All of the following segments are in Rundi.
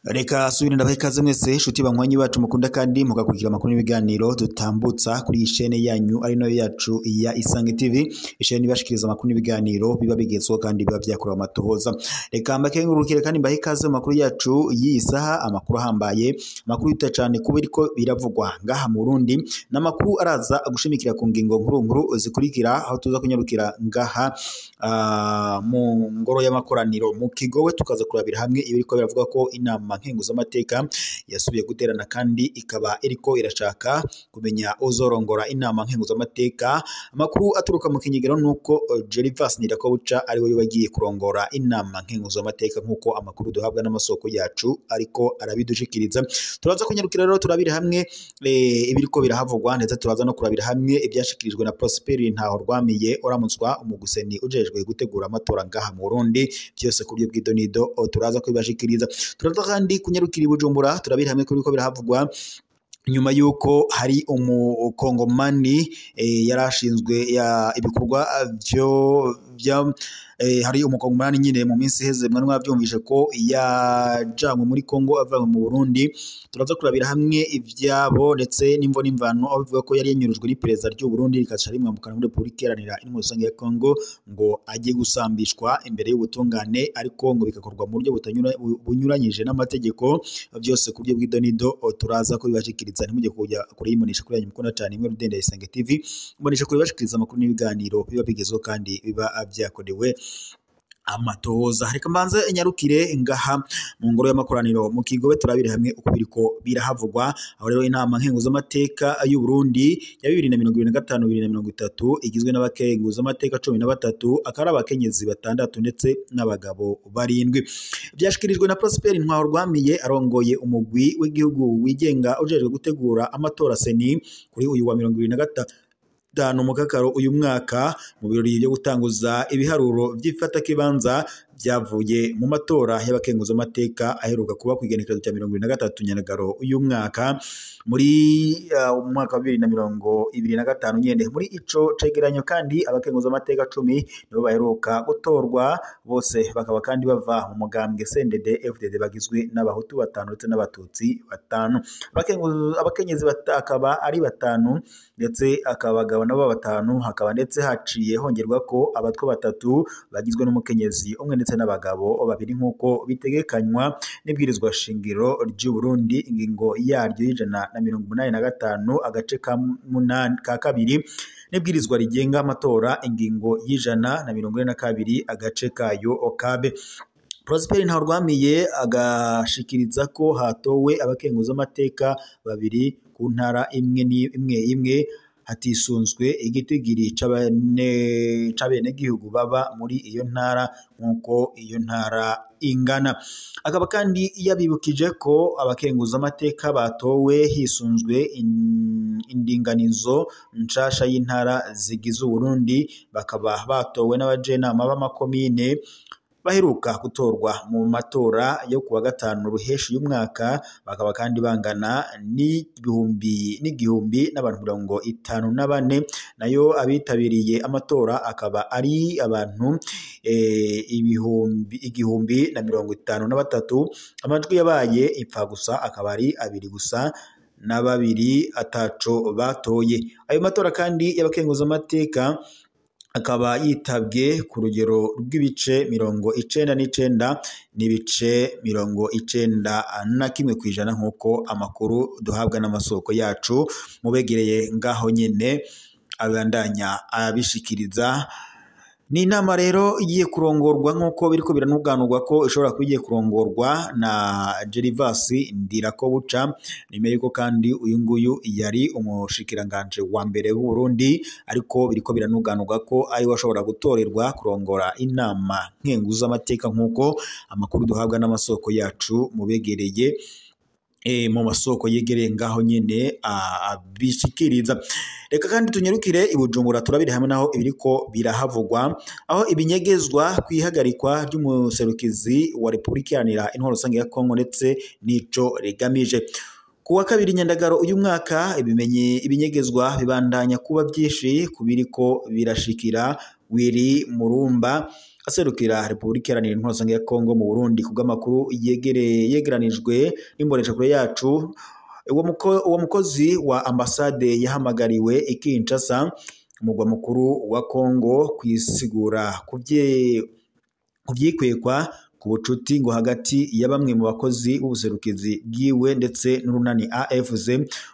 Reka subire ndabahe ikaze mwese nshuti banywanyi bacu mukunda kandi mugakurikira amakuru n'ibiganiro dutambutsa kuri iyi shene yanyu ari nayo yacu ya Isange TV, ishene ibashikiriza amakuru n'ibiganiro biba bigezweho kandi biba vyakorewe amatohoza. Reka mbakengurukire kandi mbahe ikaze mu makuru yacu y'iyi saha, amakuru ahambaye, amakuru yita cane kuba biriko biravugwa ngaha mu Burundi, n'amakuru araza gushimikira ku ngingo nkuru nkuru zikurikira, aho tuza kunyarukira ngaha mu ngoro y'amakoraniro mu Kigowe, tukaza kurabira hamwe ibiriko biravuga ko inama nkenguzamateka yasubiye guterana kandi ikaba iriko irashaka kumenya uzorongora inama nkenguzamateka. Amakuru aturuka mu Kinyigiro nuko Gervas Ndirakobuca ari we bagiye kurongora inama nkenguzamateka nkuko amakuru duhabwa n'amasoko yacu ariko arabidushikiriza. Turaza kunyarukira rero turabira hamwe ibiriko birahavugwa, ndetse turaza no kurabira hamwe ibyashikirijwe na Prosper Ntahorwamiye uramutswa umuguseni ujejwe gutegura amatora ngaha mu Burundi, byose ku buryo bw'idonido turaza kubibashikiriza. Turaza kandi kunyarukira i Bujumbura turabira hamwe kuriko birahavugwa nyuma yuko hari umukongomani yarashinzwe ibikorwa byo bya hari umukongomani nyine mu minsi iheze mwari mwavyumvise ko yajanywe muri Kongo avanywe mu Burundi. Turaza kurabira hamwe ivyabo ndetse n'imvo n'imvano, aho bivuga ko yari yanyurujwe n'iperereza ry'u Burundi rikaca rimwambukana muri Republika Iharanira Intwaro Rusange ya Kongo ngo ajye gusambishwa imbere y'ubutungane, ariko ngo bigakorwa mu buryo bunyuranyije n'amategeko, byose ku buryo bw'idonido turaza kubibashikiriza. Ntimujye kujya kure y'imbonesha kuri yanyu mukunda cane imwe rudende ya Isange TV, imbonesha kure ibashikiriza amakuru n'ibiganiro biba bigezweho kandi biba vyakorewe amatohoza. Reka mbanze nyarukire ngaha mu ngoro y'amakoraniro mu Kigobe turabire hamwe uko biriko birahavugwa. Aho rero inama nkenguzamateka y'u Burundi ya 2025 2030 igizwe n'abakenguzamateka 13, akaba ari abakenyezi 6 ndetse n'abagabo 7. Byashikirijwe na Prosper Ntahorwamiye arongoye umugwi w'igihugu wigenga ujejwe gutegura amatora seni kuri uyu wa 2025 mukakaro uyu mwaka, mu birori byo gutanguza ibiharuro vy'ifatakibanza byavuye mu matora y'abakenguzamateka aheruka kuba ku igenekerezo rya 23 Nyandagaro uyu mwaka muri umwaka wa 2025 nyene. Muri ico cegeranyo kandi abakenguzamateka 10 nibo baheruka gutorwa, bose bakaba kandi bava mu mugambwe CNDD FDD bagizwe n'abahutu 5 ndetse n'abatutsi 5, abakenyezi akaba ari 5 ndetse akabagabo nabo 5, hakaba ndetse haciye hongerwa ko abatwa 3 bagizwe n'umukenyezi umwe ndetse n'abagabo 2 nkuko bitegekanywa n'ibwirizwa shingiro ry'u Burundi ingingo yaryo y'185 agace ka 8 ka 2 n'ibwirizwa rigenga amatora ingingo y'142 agace kayo okabe. Prosper Ntahorwamiye agashikiriza ko hatowe abakenguzamateka 2 ku ntara imwe imwe imwe hatisunzwe igitigiri c'abenegihugu baba muri iyo ntara nkuko iyo ntara ingana. Akaba kandi yabibukije ko abakenguzamateka batowe hisunzwe indinganizo nshasha y'intara zigize Uburundi, bakaba batowe n'abajenama b'amakomine baheruka gutorwa mu matora yo kuwa 5 ruheshi y'umwaka, bakaba kandi bangana n'igihumbi n'abantu 54, nayo abitabiriye amatora akaba ari abantu 1053. Amajwi yabaye ipfa gusa akaba ari 2 gusa na 2 ataco batoye. Ayo matora kandi y'abakenguzamateka akaba yitabwe ku rugero rw'ibice 99 n'ibice 91 kw'ijana nkuko amakuru duhabwa n'amasoko yacu mubegereye ngaho nyene abandanya abishikiriza. Ni inama rero igiye kurongorwa nkuko biriko biranuganurwa ko ishobora kuba igiye kurongorwa na Gervas Ndirakobuca. Nimeye ko kandi uyu nguyu yari umushikiranganje wa mbere w'u Burundi, ariko biriko biranuganurwa ko ari we ashobora gutorerwa kurongora inama nkenguzamateka nkuko amakuru duhabwa n'amasoko yacu mubegereye mu masoko yegereye ngaho nyene abishikiriza. Reka kandi tunyarukire i Bujumbura turabire hamwe naho ibiriko birahavugwa, aho ibinyegezwa kwihagarikwa ry'umuserukizi wa Republika Iharanira Intwaro Rusange ya Kongo ndetse n'ico rigamije. Ku wa kabiri Nyandagaro uyu mwaka, ibinyegezwa bibandanya kuba byinshi kubiriko birashikira Willy Murumba aserukira Repubulika Iharanira Intwaro Rusange ya Kongo mu Burundi. Kubw'amakuru yegeranijwe n'imboneshakure yacu, uwo mukozi wa ambasade yahamagariwe i Kinshasa, umugwa mukuru wa Kongo, kwisigura kuvyikwekwa ku bucuti ngo hagati ya bamwe mu bakozi b'ubuserukizi bwiwe ndetse n'urunani AFC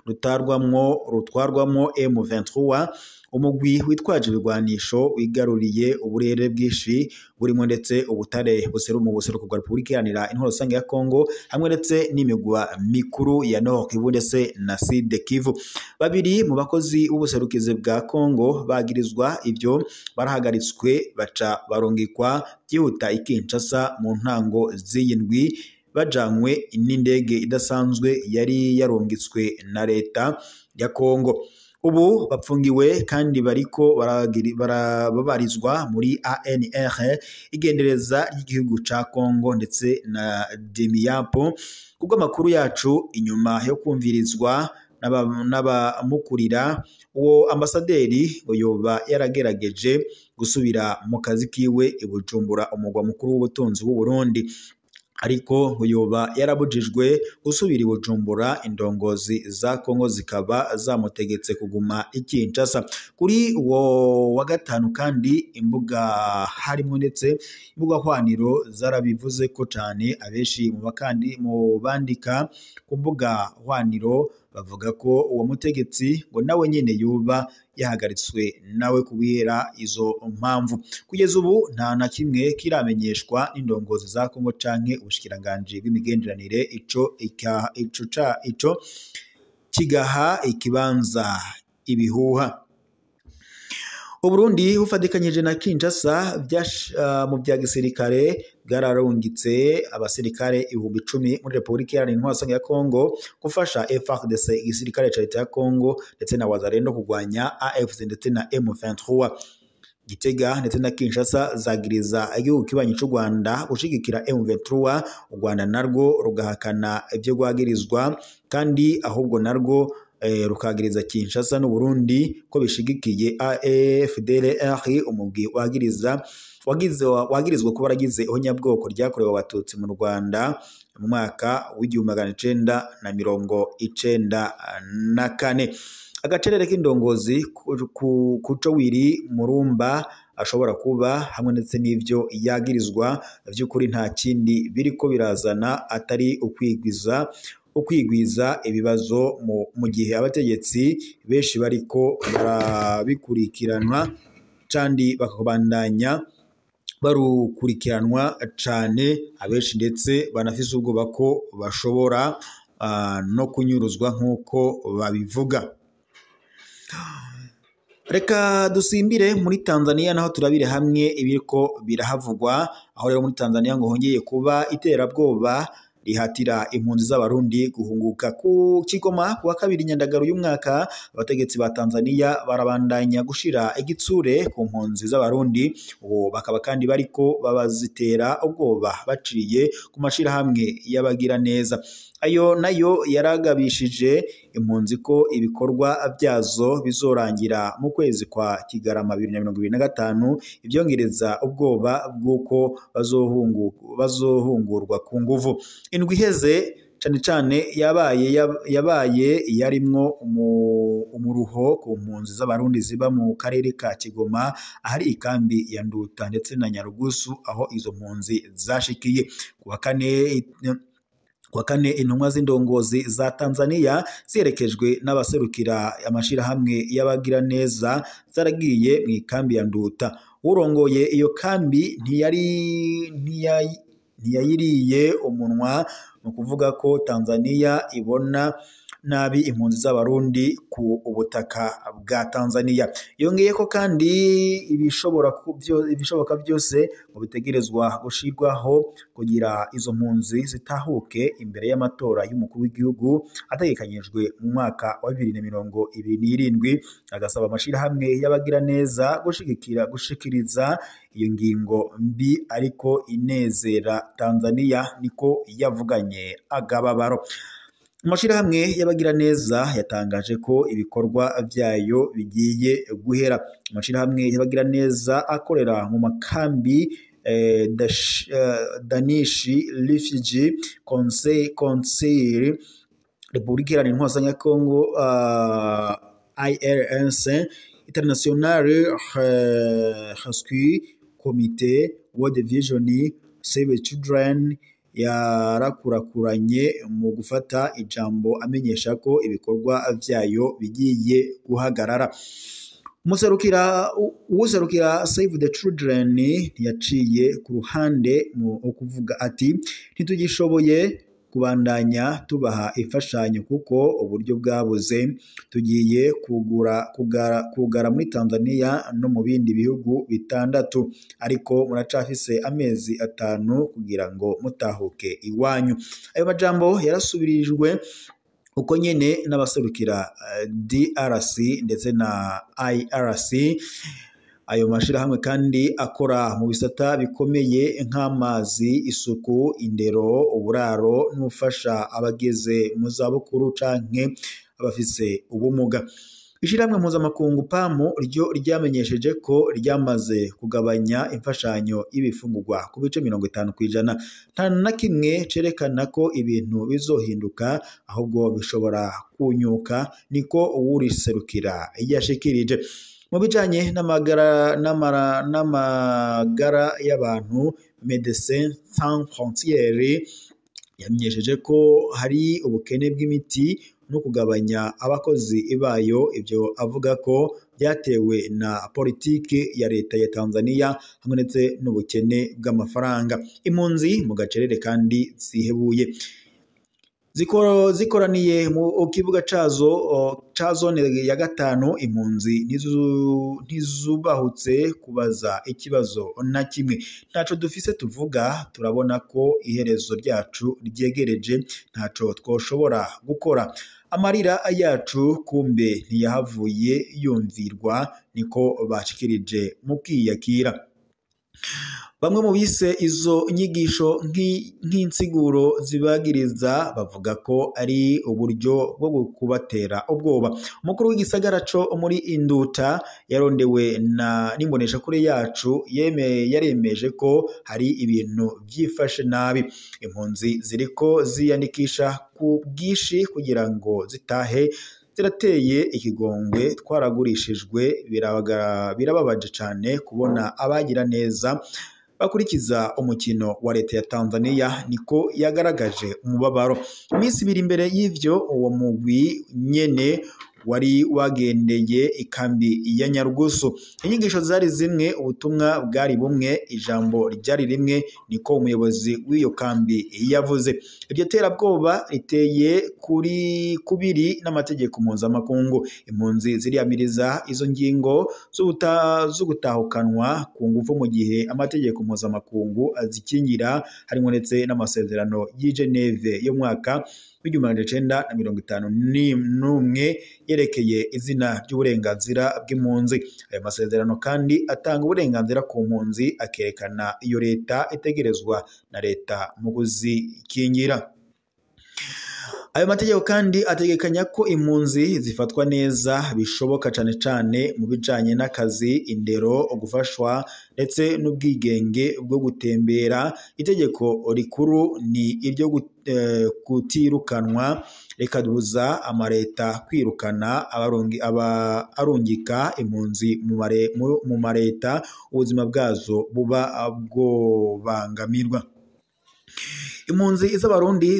rutwarwamwo M23, umugwi witwaje ibigwanisho wigaruriye uburere bwinshi burimo ndetse ubutare buseru mu buseruko bwa Repubulika Iharanira Intwaro Rusange ya Kongo, hamwe ndetse n'imigwa mikuru ya Nord Kivu ndetse na Sud Kivu. Babiri mu bakozi b'ubuserukizi bwa Kongo bagirizwa ivyo barahagaritswe baca barungikwa byihuta i Kinshasa mu ntango z'iyindwi, bajanywe n'indege idasanzwe yari yarungitswe na leta ya Kongo. Ubu bapfungiwe kandi bariko barababarizwa muri ANR, igendereza ry'igihugu ca Kongo ndetse na Demiapo. Kubw'amakuru yacu, inyuma yo kumvirizwa n'abamukurira, uwo ambasaderi ngo yoba yaragerageje gusubira mu kazi kiwe i Bujumbura, umugwa mukuru w'ubutunzi w'u Burundi, ariko ngo yoba yarabujijwe gusubira i Bujumbura, indongozi za Kongo zikaba zamutegetse kuguma i Kinshasa. Kuri uwo wa gatanu kandi, imbuga harimo ndetse imbuga hwaniro zarabivuze ko cane. Abenshi mu bakandi mu bandika ku mbuga hwaniro bavuga ko uwo mutegetsi ngo nawe nyene yoba yahagaritswe nawe kubera izo mpamvu. Kugeza ubu nta na kimwe kiramenyeshwa n'indongozi za Kongo canke ubushikiranganji bw'imigenderanire, ico kigaha ikibanza ibihuha. Uburundi bufatikanyije na Kinshasa mu bya gisirikare bwararungitse abasirikare 10,000 muri Repubulika Iharanira Intwaro Rusange ya Kongo gufasha FARDC, igisirikare ca leta ya Kongo, ndetse na Wazalendo kurwanya AFC ndetse na M23. Gitega ndetse na Kinshasa zagiriza igihugu kibanyi c'u Rwanda gushigikira M23, u Rwanda narwo rugahakana ivyo rwagirizwa, kandi ahubwo narwo rukagiriza Kinshasa n'u Burundi ko bishigikiye AFDLR, umugwi wagirizwa kuba waragize ihonyabwoko ryakorewe Abatutsi mu Rwanda mu mwaka w'1994. Agacerere k'indongozi kuco Willy Murumba ashobora kuba hamwe ndetse n'ivyo yagirizwa, vy'ukuri nta kindi biriko birazana atari ukwigwiza ibibazo mu gihe abategetsi benshi bariko barabikurikiranwa kandi bakabandanya barukurikiranwa cane, abenshi ndetse banafise ubwoba ko bashobora no kunyuruzwa nk'uko babivuga. Reka dusimbire muri Tanzania naho turabire hamwe ibiriko birahavugwa. Aho rero muri Tanzania ngo hongeye kuba iterabwoba rihatira impunzi z'Abarundi guhunguka. Ku Kigoma ku wa kabiri Nyandagaro y'umwaka, abategetsi ba Tanzania barabandanya gushira igitsure ku mpunzi z'Abarundi, ubu bakaba kandi bariko babazitera ubwoba baciye ku mashirahamwe y'abagira neza. Ayo nayo yaragabishije impunzi ko ibikorwa byazo bizorangira mu kwezi kwa Kigarama 2025, ivyongereza ubwoba bw'uko bazohungurwa ku nguvu. Indwi iheze cane cane yabaye yarimwo umuruho ku mpunzi z'Abarundi ziba mu karere ka Kigoma, ahari ikambi ya Nduta ndetse na Nyarugusu aho izo mpunzi zashikiye. Ku wa kane intumwa z'indongozi za Tanzania ziherekejwe n'abaserukira amashirahamwe y'abagira neza zaragiye mu ikambi ya Nduta. Urongoye iyo kambi ntiyayiriye umunwa mu kuvuga ko Tanzania ibona nabi impunzi z'Abarundi ku ubutaka bwa Tanzania. Yongeye ko kandi ibishoboka byose ngo bitegerezwa gushirwaho kugira izo mpunzi zitahuke imbere y'amatora y'umukuru w'igihugu ategekanyijwe mu mwaka wa 2027, agasaba amashirahamwe y'abagira neza gushikiriza iyo ngingo mbi ariko inezera Tanzania, niko yavuganye agababaro. Amashirahamwe y'abagira neza yatangaje ko ibikorwa vyayo bigiye guhera. Amashirahamwe y'abagira neza akorera mu makambi Danish Refugee Council, Republika Iharanira Intwaro ya Congo, IRNC, International Rescue Committee, World Vision, Save the Children yarakurakuranye mu gufata ijambo amenyesha ko ibikorwa vyayo bigiye guhagarara. Uwuserukira Save the Children ntiyaciye ku ruhande mu kuvuga ati: "Ntitugishoboye kubandanya tubaha imfashanyo kuko uburyo bwabuze. Tugiye kugara muri Tanzania no mu bindi bihugu 6, ariko muracafise amezi 5 kugira ngo mutahuke iwanyu." Ayo majambo yarasubirijwe uko nyene n'abaserukira DRC ndetse na IRC. Ayo mashirahamwe kandi akora mu bisata bikomeye nk'amazi, isuku, indero, uburaro n'ufasha abageze mu zabukuru canke abafise ubumuga. Ishirahamwe mpuzamakungu PAM ryo ryamenyesheje ko ryamaze kugabanya imfashanyo y'ibifungurwa ku bice 50%. Nta na kimwe cerekana ko ibintu bizohinduka, ahubwo bishobora kunyuka, niko uwuriserukira yashikirije. Mu bijanye n'amagara y'abantu, Médecins Sans Frontières yamenyesheje ko hari ubukene bw'imiti no kugabanya abakozi bayo. Ivyo avuga ko byatewe na politiki ya leta ya Tanzania hamwe ndetse n'ubukene bw'amafaranga. Impunzi mu gacerere kandi zihebuye zikoraniye mu kibuga cazo ca zone ya 5. Impunzi ntizubahutse kubaza ikibazo na kimwe. "Ntaco dufise tuvuga, turabona ko iherezo ryacu ryegereje, ntaco twoshobora gukora. Amarira yacu kumbe ntiyahavuye yumvirwa," niko bashikirije mu kwiyakira. Bamwe mu bise izo nyigisho nk'insiguro zibagiriza bavuga ko ari uburyo bwo kubatera ubwoba. Umukuru w'igisagara co muri Induta yarondewe na n'imboneshakure yacu yaremeje ko hari ibintu vyifashe nabi. Impunzi ziriko ziyandikisha ku bwinshi kugira ngo zitahe zirateye ikigongwe. Twaragurishijwe, birababaje cane kubona abagira neza bakurikiza umukino wa leta ya Tanzania, niko yagaragaje umubabaro. Iminsi ibiri imbere y'ivyo, uwo mugwi nyene wari wagendeye ikambi ya Nyarugusu. Inyigisho zari zimwe, ubutumwa bwari bumwe, ijambo ryari rimwe, niko umuyobozi w'iyo kambi yavuze. Iryo terabwoba riteye kuri kubiri n'amategeko mpuzamakungu. Impunzi ziriyamiriza izo ngingo z'ugutahukanwa ku ngufu mu gihe amategeko mpuzamakungu azikingira, harimo ndetse n'amasezerano y'i Geneve yo mwaka w'1951 yerekeye izina ry'uburenganzira bw'impunzi. Ayo masezerano kandi atanga uburenganzira ku mpunzi, akerekana iyo leta itegerezwa na leta mu kuzikingira. Ayo mategeko kandi ategekanya ko impunzi zifatwa neza bishoboka, cane cane mu bijanye n'akazi, indero, gufashwa ndetse n'ubwigenge bwo gutembera. Itegeko rikuru ni iryo kutirukanwa, rikabuza amareta kwirukana arungika impunzi mu mareta ubuzima bwazo buba bwobangamirwa. Impunzi z'Abarundi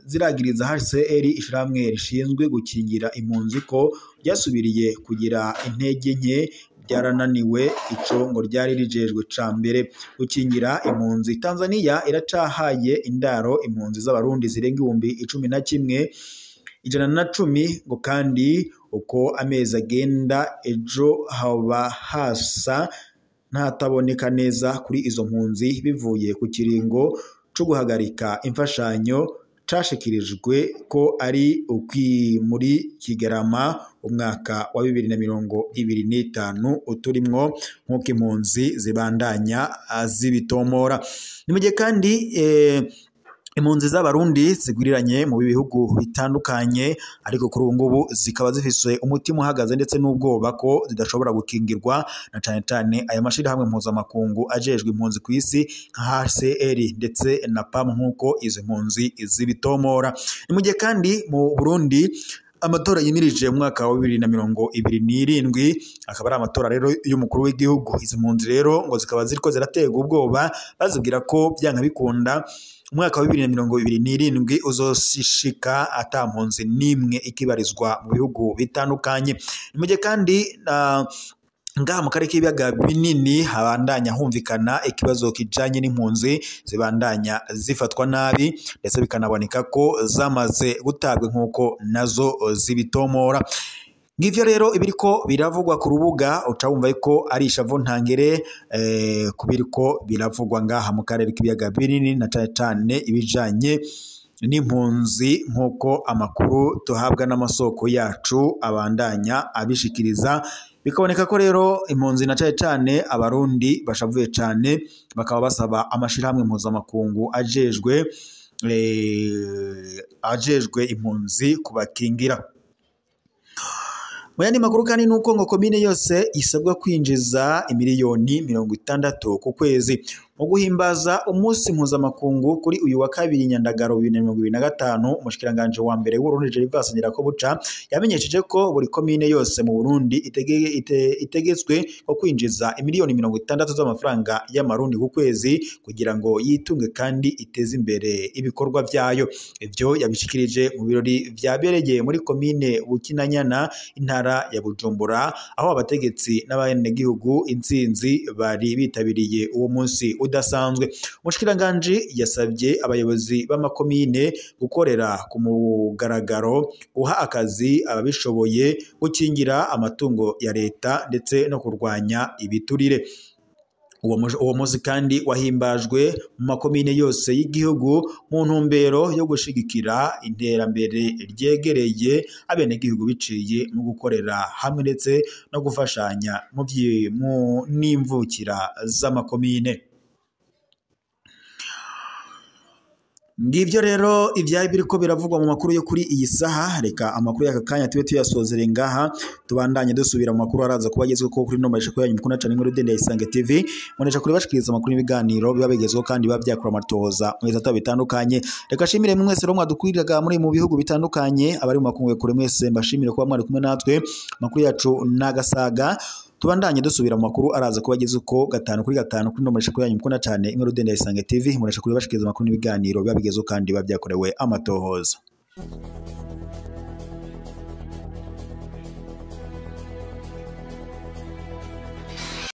ziragiriza HCR, ishirahamwe rishinzwe gukingira impunzi, ko ryasubiriye kugira intege nke, ryarananiwe ico ngo ryari rijejwe ca mbere, gukingira impunzi. Tanzania iracahaye indaro impunzi z'Abarundi zirenga 11,110, ngo kandi uko amezi agenda ejo haba hasa ntataboneka neza kuri izo mpunzi, bivuye ku kiringo co guhagarika imfashanyo cashikirijwe ko ari ukwi muri Kigarama umwaka wa 2025 uturimwo, nk'uko impunzi zibandanya zibitomora. Ni mu gihe kandi Impunzi z'abarundi zigwiriranye mu bihugu bitandukanye, ariko kuri ubu ngubu zikaba zifise umutima uhagaze ndetse n'ubwoba ko zidashobora gukingirwa na cane cane aya mashirahamwe mpuzamakungu ajejwe impunzi ku isi nka HCR ndetse na PAM nk'uko izo mpunzi zibitomora. Ni mu gihe kandi mu Burundi amatora yimirije mu mwaka wa 2027 akaba ari amatora rero y'umukuru w'igihugu. Izi mpunzi rero ngo zikaba ziriko ziraterwa ubwoba bazibwira ko byanka bikunda umwaka wa 2027 uzoshika ata mpunzi n'imwe ikibarizwa mu bihugu bitandukanye. Ni mu gihe kandi ngaha mu karere k'ibiyaga binini habandanya humvikana ikibazo kijanye n'impunzi zibandanya zifatwa nabi, ndetse bikanaboneka ko zamaze gutabwa nk'uko nazo zibitomora. Ngivyo rero ibiriko biravugwa ku rubuga, uca wumva ko ari ishavu ntangere kubiriko biravugwa ngaha mu karere k'ibiyaga binini na cane cane ibijanye n'impunzi nk'uko amakuru tuhabwa n'amasoko yacu abandanya abishikiriza. Bikaboneka ko rero impunzi na cane cane abarundi bashavuye cane, bakaba basaba amashirahamwe mpuzamakungu ajejwe impunzi kubakingira. Mu yandi makuru kandi nuko ngo komine yose isabwa kwinjiza imiliyoni 60 ku kwezi. Mu guhimbaza umunsi mpuzamakungu kuri uyu wa kabiri Nyandagaro 2025, umushikiranganje wa mbere w'Uburundi Gervais Ndirakobuca yamenyesheje ko buri komine yose mu Burundi itegetswe ko kwinjiza imiliyoni 60 z'amafaranga y'amarundi ku kwezi kugira ngo yitunge kandi iteze imbere ibikorwa vyayo. Ivyo yabishikirije mu birori vyabereye muri komine Bukinanyana, intara ya Bujumbura, aho abategetsi n'abenegihugu intsinzi bari bitabiriye uwo munsi udasanzwe. Umushikiranganji yasabye abayobozi b'amakomine gukorera ku mugaragaro, guha akazi ababishoboye, gukingira amatungo ya leta ndetse no kurwanya ibiturire. Uwo munsi kandi wahimbajwe mu makomine yose y'igihugu mu ntumbero yo gushigikira iterambere ryegereye abenegihugu biciye mu gukorera hamwe ndetse no gufashanya mu n'imvukira z'amakomine. Ngivyo rero ivyari biriko biravugwa mu makuru yo kuri iyi saha. Reka amakuru y'aka kanya tube tuyasozere ngaha, tubandanye dusubira mu makuru araza kuba agezweho kuri no majesha yanyu mukunda cane inkuru dende ya Isange TV. Munesha kuri bashikiriza amakuru n'ibiganiro biba bigezweho kandi biba byakura amatohoza mu bisata bitandukanye. Reka shimire mwese rero mwadukwiriraga muri mu bihugu bitandukanye, abari mu makungu kure mwese mbashimire kuba mwari kumwe natwe. Amakuru yacu nagasaga, tubandanye dusubira mu makuru araza kuba ageze uko 5 kuri 5 kuri no majesha yanyu mukunda cane inkuru dende ya Isange TV. Munesha kuri bashikiriza amakuru n'ibiganiro biba bigezweho kandi biba byakorewe amatohoza.